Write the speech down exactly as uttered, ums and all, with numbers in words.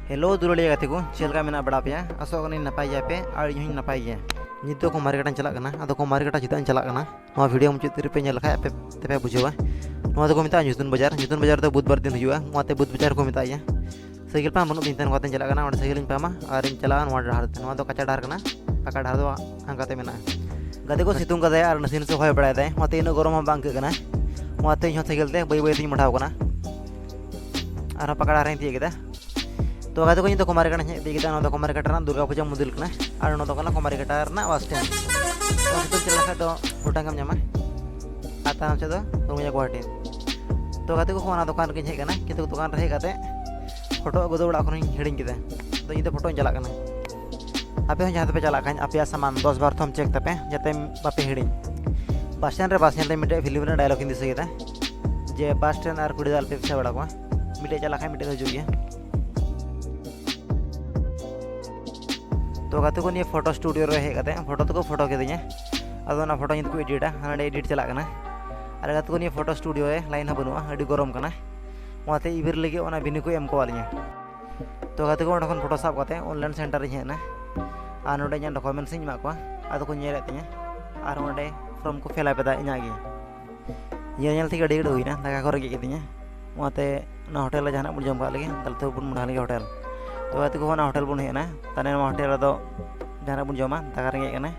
Hello ᱫᱩᱞᱟᱹᱲᱤᱭᱟᱹ ᱜᱟᱛᱮ ᱠᱚ, ᱪᱮᱫ ᱞᱮᱠᱟ ᱢᱮᱱᱟᱜ ᱵᱟᱲᱟ ᱯᱮᱭᱟ? ᱟᱥᱚᱜ ᱠᱟᱹᱱᱟᱹᱧ ᱱᱟᱯᱟᱭ ᱜᱮᱭᱟ ᱯᱮ ᱟᱨ ᱤᱧ ᱦᱚᱸᱧ ᱱᱟᱯᱟᱭ ᱜᱮᱭᱟ᱾ ᱱᱤᱛ ᱫᱚ ᱠᱚᱢᱟᱨᱤ ᱠᱟᱴᱟᱧ ᱪᱟᱞᱟᱜ ᱠᱟᱱᱟ᱾ ᱟᱫᱚ ᱠᱚᱢᱟᱨᱤ ᱠᱟᱴᱟ ᱪᱮᱫᱟᱜ ᱤᱧ ᱪᱟᱞᱟᱜ ᱠᱟᱱᱟ, ᱱᱚᱣᱟ ᱵᱷᱤᱰᱤᱭᱳ ᱢᱩᱪᱟᱹᱫ ᱛᱤᱨᱮ ᱯᱮ ᱧᱮᱞ ᱞᱮᱠᱷᱟᱡ ᱟᱯᱮ ᱛᱮᱯᱮ ᱵᱩᱡᱷᱟᱹᱣᱟ᱾ ᱱᱚᱣᱟ ᱫᱚᱠᱚ ᱢᱮᱛᱟᱜᱼᱟ ᱧᱩᱛᱩᱱ ᱵᱟᱡᱟᱨ᱾ ᱧᱩᱛᱩᱱ ᱵᱟᱡᱟᱨ ᱫᱚ ᱵᱩᱫᱷᱵᱟᱨ ᱫᱤᱱ ᱦᱩᱭᱩᱜᱼᱟ, ᱚᱱᱟᱛᱮ ᱵᱩᱫᱷ ᱵᱟᱡᱟᱨ ᱠᱚ ᱢᱮᱛᱟᱜ ᱜᱮᱭᱟ᱾ ᱥᱟᱭᱠᱮᱞ ᱯᱟᱢ ᱵᱟᱹᱱᱩᱜ ᱛᱤᱧ ᱛᱟᱦᱮᱸ, ᱱᱚᱝᱠᱟᱛᱮᱧ ᱪᱟᱞᱟᱜ ᱠᱟᱱᱟ᱾ ᱚᱸᱰᱮ ᱥᱟᱭᱠᱮᱞᱤᱧ ᱯᱟᱢᱟ ᱟᱨᱤᱧ ᱪᱟᱞᱟᱜᱼᱟ ᱱᱚᱣᱟ ᱰᱟᱦᱟᱨ ᱛᱮ᱾ ᱱᱚᱣᱟ ᱫᱚ ᱠᱟᱸᱪᱟ ᱰᱟᱦᱟᱨ ᱠᱟᱱᱟ, ᱯᱟᱠᱟ ᱰᱟᱦᱟᱨ ᱫᱚ ᱦᱟᱱᱠᱟᱛᱮ ᱢᱮᱱᱟᱜᱼᱟ᱾ ᱜᱟᱛᱮ ᱠᱚ, ᱥᱤᱛᱩᱝ ᱠᱟᱫᱟᱭ ᱟᱨ ᱱᱟᱥᱮ ᱱᱟᱥᱮ ᱦᱚᱭ ᱵᱟᱲᱟᱭ ᱫᱟᱭ, ᱚᱱᱟᱛᱮ ᱤᱱᱟᱹᱜ ᱜᱚᱨᱚᱢ ᱦᱚᱸ ᱵᱟᱝ ᱟᱹᱭᱠᱟᱹᱜ ᱠᱟᱱᱟ᱾ ᱚᱱᱟᱛᱮ ᱤᱧ ᱦᱚᱸ ᱥᱟᱭᱠᱮᱞ ᱛᱮ ᱵᱟᱹᱭ ᱵᱟᱹᱭ ᱛᱤᱧ ᱢᱚᱴᱟᱣ ᱠᱟᱱᱟ᱾ ᱟᱨᱦᱚᱸ ᱯᱟᱠᱟ ᱰᱟᱦᱟᱨᱤᱧ ᱛᱤᱭᱳᱜ ᱠᱮᱫᱟ᱾ ᱛᱚ ᱜᱟᱛᱮ ᱠᱚ, ᱤᱧ ᱫᱚ ᱠᱚᱢᱟᱨᱤ ᱠᱟᱴᱟᱧ ᱦᱮᱡ ᱤᱫᱤ ᱠᱮᱫᱟ᱾ ᱱᱚᱣᱟ ᱫᱚ ᱠᱚᱢᱟᱨᱤ ᱠᱟᱴᱟ ᱨᱮᱱᱟᱜ ᱫᱩᱨᱜᱟ ᱯᱩᱡᱟ ᱢᱚᱱᱫᱤᱨ ᱠᱟᱱᱟ ᱟᱨ ᱱᱚᱣᱟ ᱫᱚ ᱠᱟᱱᱟ ᱠᱚᱢᱟᱨᱤ ᱠᱟᱴᱟ ᱨᱮᱱᱟᱜ ᱵᱟᱥ ᱥᱴᱮᱱᱰ᱾ ᱱᱚᱣᱟ ᱥᱤᱛᱩᱝ ᱪᱟᱞᱟᱣ ᱞᱮᱠᱷᱟᱡ ᱫᱚ ᱜᱚᱴᱟᱝ ᱜᱮᱢ ᱧᱟᱢᱟ᱾ ᱟᱨ ᱛᱟᱭᱱᱚᱢ ᱥᱮᱫ ᱫᱚ ᱨᱩᱢᱤᱭᱟ ᱜᱩᱣᱟᱦᱟᱴᱤ᱾ ᱛᱚ ᱜᱟᱛᱮ ᱠᱚ, ᱚᱱᱟ ᱫᱚᱠᱟᱱ ᱨᱮᱜᱮᱧ ᱦᱮᱡ ᱠᱟᱱᱟ, ᱠᱤᱱᱛᱩ ᱫᱚᱠᱟᱱ ᱨᱮ ᱦᱮᱡ ᱠᱟᱛᱮ ᱯᱷᱳᱴᱳ ᱟᱹᱜᱩ ᱫᱚ ᱚᱲᱟᱜ ᱠᱷᱚᱱᱤᱧ ᱦᱤᱲᱤᱧ ᱠᱮᱫᱟ᱾ ᱛᱚ ᱤᱧ ᱫᱚ ᱯᱷᱳᱴᱳᱧ ᱪᱟᱞᱟᱜ ᱠᱟᱱᱟ᱾ ᱟᱯᱮ ᱦᱚᱸ ᱡᱟᱦᱟᱸ ᱛᱮᱯᱮ ᱪᱟᱞᱟᱜ ᱠᱷᱟᱱ ᱟᱯᱮᱭᱟᱜ ᱥᱟᱢᱟᱱ ᱫᱚᱥ ᱵᱟᱨ ᱛᱷᱚᱢ ᱪᱮᱠ ᱛᱟᱯᱮ, ᱡᱟᱛᱮ ᱵᱟᱯᱮ ᱦᱤᱲᱤᱧ᱾ ᱵᱟᱥ ᱥᱴᱮᱱᱰ ᱨᱮ ᱵᱟᱥ ᱧᱮᱞ ᱛᱮ ᱢᱤᱫᱴᱮᱡ ᱯᱷᱤᱞᱢ ᱨᱮᱱᱟᱜ ᱰᱟᱭᱞᱚᱜ ᱤᱧ ᱫᱤᱥᱟᱹ ᱠᱮᱫᱟ ᱡᱮ, "ᱵᱟᱥ ᱥᱴᱮᱱᱰ ᱟᱨ ᱠᱩᱲᱤ ᱫᱚ ᱟᱞᱚᱯᱮ ᱯᱮᱥᱟ ᱵᱟᱲᱟ ᱠᱚᱣᱟ, ᱢᱤᱫᱴᱮᱡ ᱪᱟᱞᱟᱜ ᱠᱷᱟᱱ ᱢᱤᱫᱴᱮᱡ ᱫᱚ ᱦᱤᱡᱩᱜ ᱜᱮᱭᱟ᱾" ᱛᱚ ᱜᱟᱛᱮ ᱠᱚ, ᱱᱤᱭᱟᱹ ᱯᱷᱳᱴᱳ ᱥᱴᱩᱰᱤᱭᱳ ᱨᱮ ᱦᱮᱡ ᱠᱟᱛᱮ ᱯᱷᱳᱴᱳ ᱫᱚᱠᱚ ᱯᱷᱳᱴᱳ ᱠᱮᱫᱤᱧᱟ᱾ ᱟᱫᱚ ᱚᱱᱟ ᱯᱷᱳᱴᱳ ᱱᱤᱛ ᱠᱚ ᱮᱰᱤᱴᱟ, ᱦᱟᱸᱰᱮ ᱮᱰᱤᱴ ᱪᱟᱞᱟᱜ ᱠᱟᱱᱟ᱾ ᱟᱨ ᱜᱟᱛᱮ ᱠᱚ, ᱱᱤᱭᱟᱹ ᱯᱷᱳᱴᱳ ᱥᱴᱩᱰᱤᱭᱳ ᱨᱮ ᱞᱟᱭᱤᱱ ᱦᱚᱸ ᱵᱟᱹᱱᱩᱜᱼᱟ, ᱟᱹᱰᱤ ᱜᱚᱨᱚᱢ ᱠᱟᱱᱟ᱾ ᱚᱱᱟᱛᱮ ᱤᱵᱤᱨ ᱞᱟᱹᱜᱤᱫ ᱚᱱᱟ ᱵᱤᱱᱤ ᱠᱚ ᱮᱢ ᱠᱟᱣᱟᱫ ᱞᱤᱧᱟ᱾ ᱛᱚ ᱜᱟᱛᱮ ᱠᱚ, ᱚᱸᱰᱮ ᱠᱷᱚᱱ ᱯᱷᱳᱴᱳ ᱥᱟᱵ ᱠᱟᱛᱮ ᱚᱱᱞᱟᱭᱤᱱ ᱥᱮᱱᱴᱟᱨ ᱨᱤᱧ ᱦᱮᱡ ᱮᱱᱟ᱾ ᱟᱨ ᱱᱚᱰᱮ ᱤᱧᱟᱹᱜ ᱰᱚᱠᱩᱢᱮᱱᱴᱥ ᱤᱧ ᱮᱢᱟᱜ ᱠᱚᱣᱟ᱾ ᱟᱫᱚ ᱠᱚ ᱧᱮᱞᱮᱫ ᱛᱤᱧᱟᱹ ᱟᱨ ᱚᱸᱰᱮ ᱯᱷᱨᱚᱢ ᱠᱚ ᱯᱷᱤᱞᱟᱯ ᱮᱫᱟ ᱤᱧᱟᱹᱜ ᱜᱮ᱾ ᱧᱮᱞ ᱧᱮᱞ ᱛᱮᱜᱮ ᱟᱹᱰᱤ ᱜᱷᱟᱹᱲᱤᱡ ᱦᱩᱭᱱᱟ, ᱫᱟᱠᱟ ᱠᱚ ᱨᱮᱸᱜᱮᱡ ᱠᱤᱫᱤᱧᱟ᱾ ᱚᱱᱟᱛᱮ ᱚᱱᱟ ᱦᱳᱴᱮᱞ ᱨᱮ ᱡᱟᱦᱟᱱᱟᱜ ᱵᱚᱱ ᱡᱚᱢ ᱠᱟᱜ ᱞᱮᱜᱮ, ᱛᱟᱦᱞᱮ ᱛᱚ ᱵᱚᱱ ᱢᱚᱰᱷᱟ ᱞᱮᱜᱮ ᱦᱳᱴᱮᱞ᱾ ᱛᱚ ᱜᱟᱛᱮ ᱠᱚ, ᱚᱱᱟ ᱦᱳᱴᱮᱞ ᱵᱚᱱ ᱦᱮᱡ ᱮᱱᱟ᱾ ᱛᱟᱦᱞᱮ ᱱᱚᱣᱟ ᱦᱳᱴᱮᱞ ᱨᱮᱫᱚ ᱡᱟᱦᱟᱱᱟᱜ ᱵᱚᱱ ᱡᱚᱢᱟ, ᱫᱟᱠᱟ ᱨᱮᱸᱜᱮᱡ ᱠᱟᱱᱟ᱾